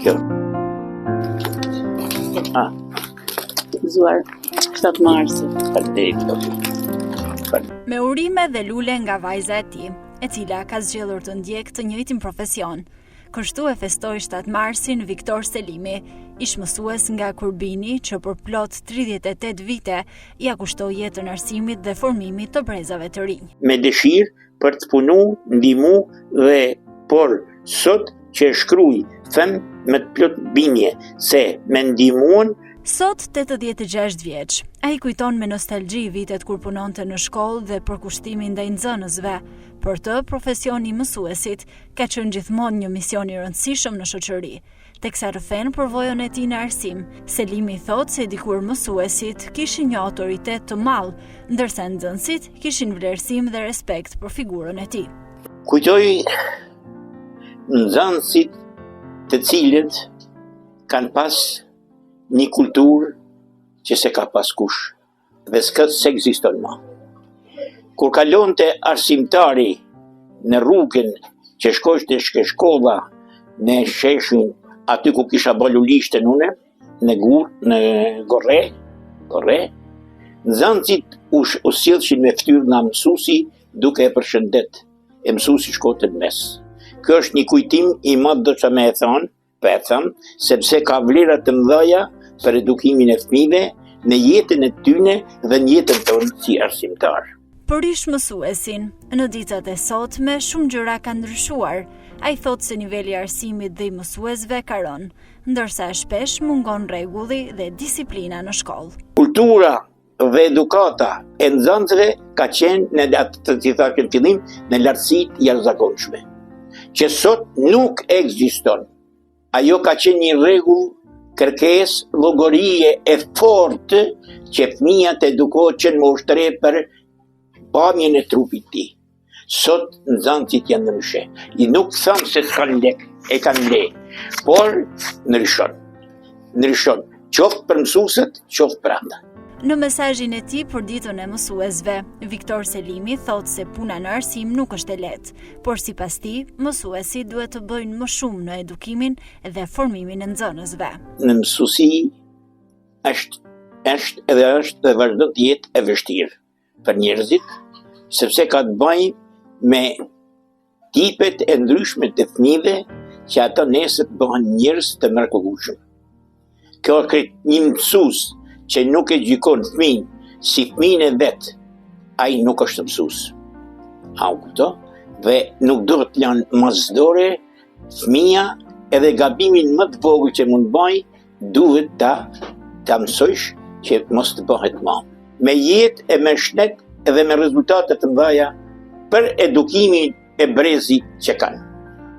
Kjo. Ah. Gëzuar 7 marsi. Faleminderit. Me urime dhe lule nga vajza e tij, e cila ka zgjedhur të ndjekë të njëjtin profesion. Kështu e festoi 7 marsin Viktor Selimi, ish mësues nga Kurbini që për plot 38 vite ia kushtoi jetën arsimit dhe formimit të brezave të rinj. Me dëshirë për të punu, ndihmu dhe por sot që e shkruj, them me të plot bindje se me ndihmuan Sot 86 vjeç, ai kujton me nostalgji vitet kur punonte në shkollë dhe përkushtimin ndaj nxënësve. Për të, profesioni i mësuesit ka qenë gjithmonë një mision i rëndësishëm në shoqëri. Teksa rrëfen përvojën e tij në arsim, Selimi thotë se dikur mësuesit kishin një autoritet të madh, ndërsa nxënësit kishin vlerësim dhe respekt për figurën e tij. Kujtoj nxënësit të cilët kanë pas një kulturë që s'e ka pas kush. dhe s'ka s'ekziston ma. Kur kalonte arsimtari në rrugën që shkoshte te shkolla në sheshin aty ku kisha bo lulishten une, në gur, në gorre, gorre, nxënësit u, u sillshin me ftyrë nga mësusi duke e përshëndet, e mësusi shkote në mes. Kjo është një kujtim i madh do që me e thonë, Po e them, sepse ka vlera të mëdha për edukimin e fëmijëve në jetën e tyne dhe në jetën tonë si arsimtar. Për ish mësuesin, në ditët e sotme shumë gjëra kanë ndryshuar. Ai thotë se niveli i arsimit dhe i mësuesve ka rënë, ndërsa shpesh mungon rregulli dhe disiplina në shkollë. Kultura dhe edukata e nxënësve ka qenë në atë që thashë në fillim në lartësi të jashtëzakonshme, që sot nuk ekziston. Ajo ka qenë një rregull kërkesë llogorie e fortë që fëmija të edukohet që në moshë të re për pamjen e trupit të tij. Sot nxënësit janë ndryshe. I nuk them se s'kanë lek, e kanë lek, por ndryshon. Ndryshon, qoftë për mësuesit, qoftë për ata. Në mesazhin e tij për ditën e mësuesve, Viktor Selimi thotë se puna në arsim nuk është e lehtë, por sipas tij, mësuesit duhet të bëjnë më shumë në edukimin dhe formimin e nxënësve. Në mësuesi është është edhe është dhe vazhdon të jetë e vështirë. për njerëzit, sepse ka të bëjë me tipet e ndryshme të fëmijëve që ato nesër të bëhen njerëz të mrekullueshëm. Kjo është krejt një mësues që nuk e gjykon fëmijën si fëmijën e vet, ai nuk është mësues. A u kupto? Dhe nuk duhet të lanë mas dore fëmija edhe gabimin më të vogël që mund të bëjë, duhet ta ta mësojsh që mos të bëhet ma. Me jetë e me shnet edhe me rezultate të mëdha për edukimin e brezit që kanë.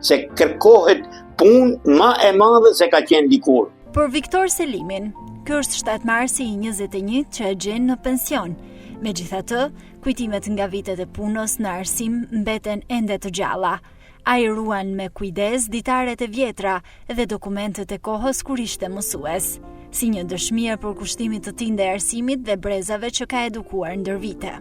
Se kërkohet punë ma e madhe se ka qenë dikur. Për Viktor Selimin, ky është 7 marsi i 21 që e gjen në pension. Megjithatë, kujtimet nga vitet e punës në arsim mbeten ende të gjalla. Ai ruan me kujdes ditaret e vjetra dhe dokumentet e kohës kur ishte mësues, si një dëshmi e përkushtimit të tij ndaj arsimit dhe brezave që ka edukuar ndër vite.